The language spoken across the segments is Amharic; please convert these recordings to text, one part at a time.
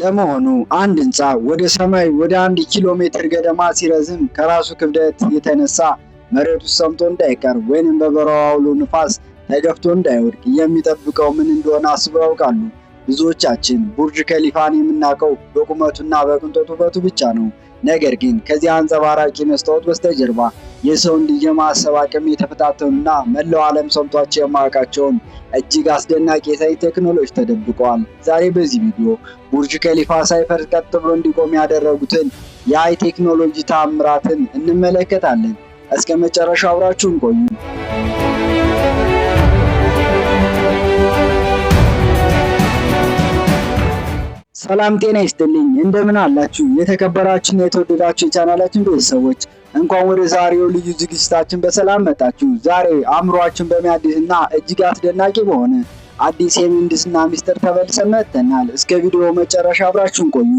ለመሆኑ አንድ ህንፃ ወደ ሰማይ ወደ 1 ኪሎ ሜትር ገደማ ሲረዝም ከራሱ ክብደት የተነሳ መሬት ውስጥ ሰምጦ እንዳይቀር ወይንም በበረሃው አውሎ ንፋስ ተገፍቶ እንዳይወድቅ የሚጠብቀው ምን እንደሆነ አስበው ያውቃሉ? ብዙዎቻችን ቡርጅ ከሊፋን የምናውቀው በቁመቱና በቅንጦት ውበቱ ብቻ ነው። ነገር ግን ከዚህ አንጸባራቂ መስታወት በስተጀርባ የሰውን ልጅ የማሰብ አቅም የተፈታተኑና መላው ዓለም ሰምቷቸው የማያውቃቸውን እጅግ አስደናቂ የሳይንስ ቴክኖሎጂ ተደብቀዋል። ዛሬ በዚህ ቪዲዮ ቡርጅ ከሊፋ ሳይፈርስ ቀጥ ብሎ እንዲቆም ያደረጉትን የ AI ቴክኖሎጂ ታምራትን እንመለከታለን። እስከ መጨረሻው አብራችሁን ቆዩ። ሰላም ጤና ይስጥልኝ። እንደምን አላችሁ? የተከበራችሁና የተወደዳችሁ የቻናላችን ቤተሰቦች፣ እንኳን ወደ ዛሬው ልዩ ዝግጅታችን በሰላም መጣችሁ። ዛሬ አእምሯችን በሚያድስና እጅግ አስደናቂ በሆነ አዲስ የምህንድስና ሚስጥር ተመልሰን መጥተናል። እስከ ቪዲዮ መጨረሻ አብራችሁን ቆዩ።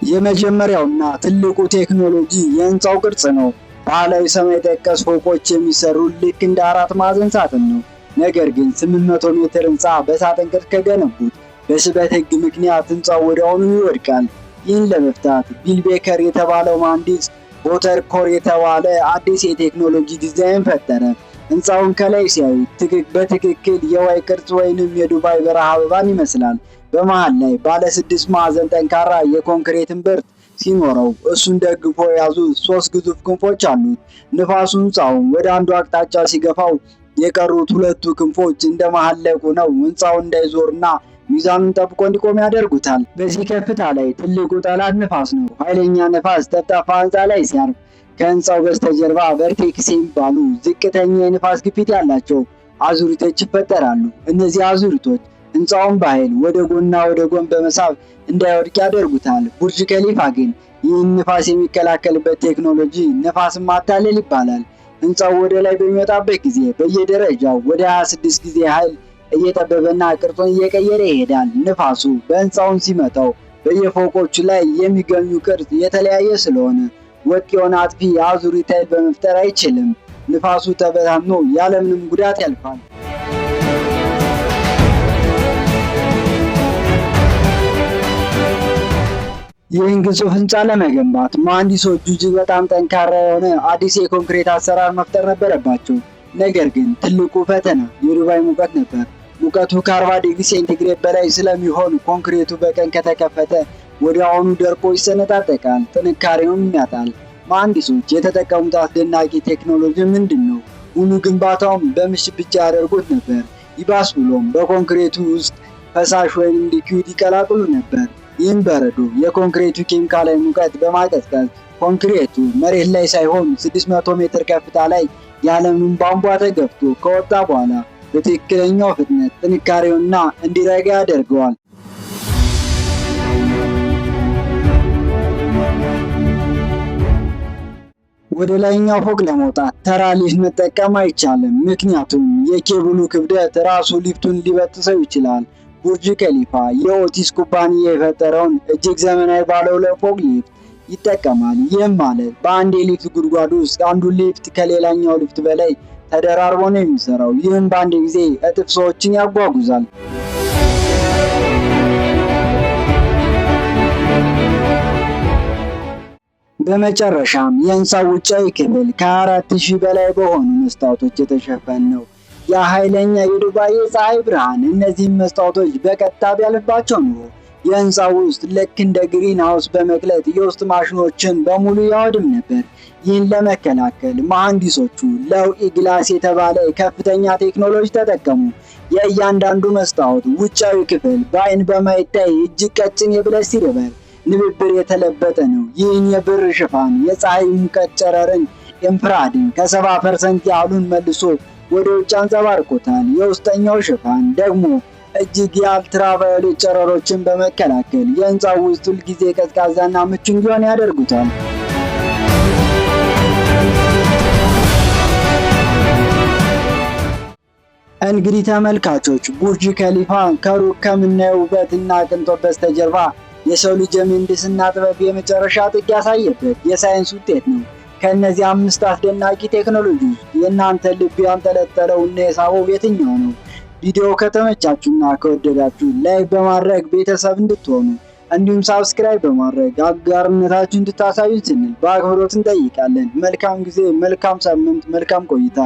የመጀመሪያውና ትልቁ ቴክኖሎጂ የህንፃው ቅርጽ ነው። ባህላዊ ሰማይ ጠቀስ ፎቆች የሚሰሩ ልክ እንደ አራት ማዕዘን ሳጥን ነው። ነገር ግን 800 ሜትር ህንፃ በሳጥን ቅርጽ ከገነቡት በስበት ህግ ምክንያት ህንፃው ወዲያውኑ ይወድቃል። ይህን ለመፍታት ቢል ቤከር የተባለው መሐንዲስ water core የተባለ አዲስ የቴክኖሎጂ ዲዛይን ፈጠረ። ህንፃውን ከላይ ሲያዩት በትክክል የ Y ቅርጽ ወይንም የዱባይ በረሃ አበባን ይመስላል። በመሃል ላይ ባለ ስድስት ማዕዘን ጠንካራ የኮንክሪት እምብርት ሲኖረው እሱን ደግፎ የያዙ ሶስት ግዙፍ ክንፎች አሉት። ንፋሱ ህንፃውን ወደ አንዱ አቅጣጫ ሲገፋው የቀሩት ሁለቱ ክንፎች እንደ መሐለቅ ሆነው ህንፃው እንዳይዞርና ሚዛኑን ጠብቆ እንዲቆም ያደርጉታል። በዚህ ከፍታ ላይ ትልቁ ጠላት ንፋስ ነው። ኃይለኛ ንፋስ ጠፍጣፋ ህንፃ ላይ ሲያርፍ ከህንፃው በስተጀርባ vortex የሚባሉ ዝቅተኛ የንፋስ ግፊት ያላቸው አዙሪቶች ይፈጠራሉ። እነዚህ አዙሪቶች ህንፃውን በኃይል ወደ ጎንና ወደ ጎን በመሳብ እንዳይወድቅ ያደርጉታል። ቡርጅ ከሊፋ ግን ይህን ንፋስ የሚከላከልበት ቴክኖሎጂ ንፋስን ማታለል ይባላል። ህንፃው ወደ ላይ በሚወጣበት ጊዜ በየደረጃው ወደ 26 ጊዜ ኃይል እየጠበበና ቅርጹን እየቀየረ ይሄዳል። ንፋሱ በህንፃውን ሲመታው በየፎቆቹ ላይ የሚገኙ ቅርጽ የተለያየ ስለሆነ ወጥ የሆነ አጥፊ የአዙሪት ኃይል በመፍጠር አይችልም። ንፋሱ ተበታትኖ ያለምንም ጉዳት ያልፋል። ይህን ግዙፍ ህንፃ ለመገንባት መሐንዲሶቹ እጅግ በጣም ጠንካራ የሆነ አዲስ የኮንክሪት አሰራር መፍጠር ነበረባቸው። ነገር ግን ትልቁ ፈተና የዱባይ ሙቀት ነበር። ሙቀቱ ከ40 ዲግሪ ሴንቲግሬድ በላይ ስለሚሆን ኮንክሪቱ በቀን ከተከፈተ ወዲያውኑ ደርቆ ይሰነጣጠቃል፣ ጥንካሬውንም ያጣል። መሐንዲሶች የተጠቀሙት አስደናቂ ቴክኖሎጂ ምንድን ነው? ሙሉ ግንባታውን በምሽት ብቻ ያደርጉት ነበር። ይባስ ብሎም በኮንክሪቱ ውስጥ ፈሳሽ ወይም liquid ይቀላቅሉ ነበር። ይህም በረዶ የኮንክሪቱ ኬሚካላዊ ሙቀት በማቀዝቀዝ ኮንክሪቱ መሬት ላይ ሳይሆን 600 ሜትር ከፍታ ላይ ያለምንም ቧንቧ ተገፍቶ ከወጣ በኋላ በትክክለኛው ፍጥነት ጥንካሬውና እንዲረጋ ያደርገዋል። ወደ ላይኛው ፎቅ ለመውጣት ተራ ሊፍት መጠቀም አይቻልም፣ ምክንያቱም የኬብሉ ክብደት ራሱ ሊፍቱን ሊበጥሰው ይችላል። ቡርጅ ከሊፋ የኦቲስ ኩባንያ የፈጠረውን እጅግ ዘመናዊ ባለ ሁለት ፎቅ ሊፍት ይጠቀማል። ይህም ማለት በአንድ የሊፍት ጉድጓድ ውስጥ አንዱ ሊፍት ከሌላኛው ሊፍት በላይ ተደራርቦ ነው የሚሰራው። ይህም በአንድ ጊዜ እጥፍ ሰዎችን ያጓጉዛል። በመጨረሻም የህንፃው ውጫዊ ክፍል ከ4000 በላይ በሆኑ መስታወቶች የተሸፈነ ነው። የኃይለኛ የዱባይ የፀሐይ ብርሃን እነዚህን መስታወቶች በቀጥታ ቢያልፍባቸው ኖሮ የህንፃው ውስጥ ልክ እንደ green house በመቅለጥ የውስጥ ማሽኖችን በሙሉ ያወድም ነበር። ይህን ለመከላከል መሐንዲሶቹ low E glass የተባለ ከፍተኛ ቴክኖሎጂ ተጠቀሙ። የእያንዳንዱ መስታወት ውጫዊ ክፍል በአይን በማይታይ እጅግ ቀጭን የብረት silver ንብርብር የተለበጠ ነው። ይህን የብር ሽፋን የፀሐይ ሙቀት ጨረርን infrared ን ከ70% ያህሉን መልሶ ወደ ውጭ አንጸባርቆታል። የውስጠኛው ሽፋን ደግሞ እጅግ የአልትራቫዮሌት ጨረሮችን በመከላከል የህንፃው ውስጥ ሁልጊዜ ቀዝቃዛና ምቹ እንዲሆን ያደርጉታል። እንግዲህ ተመልካቾች፣ ቡርጅ ከሊፋ ከሩቅ ከምናየው ውበትና ቅንጦት በስተጀርባ የሰው ልጅ የምህንድስና ጥበብ የመጨረሻ ጥግ ያሳየበት የሳይንስ ውጤት ነው። ከእነዚህ አምስት አስደናቂ ቴክኖሎጂ ውስጥ የእናንተ ልብ ያንጠለጠለው እና የሳበው የትኛው ነው? ቪዲዮ ከተመቻችሁና ከወደዳችሁ like በማድረግ ቤተሰብ እንድትሆኑ እንዲሁም subscribe በማድረግ አጋርነታችሁ እንድታሳዩ ስንል በአክብሮት እንጠይቃለን። መልካም ጊዜ፣ መልካም ሳምንት፣ መልካም ቆይታ።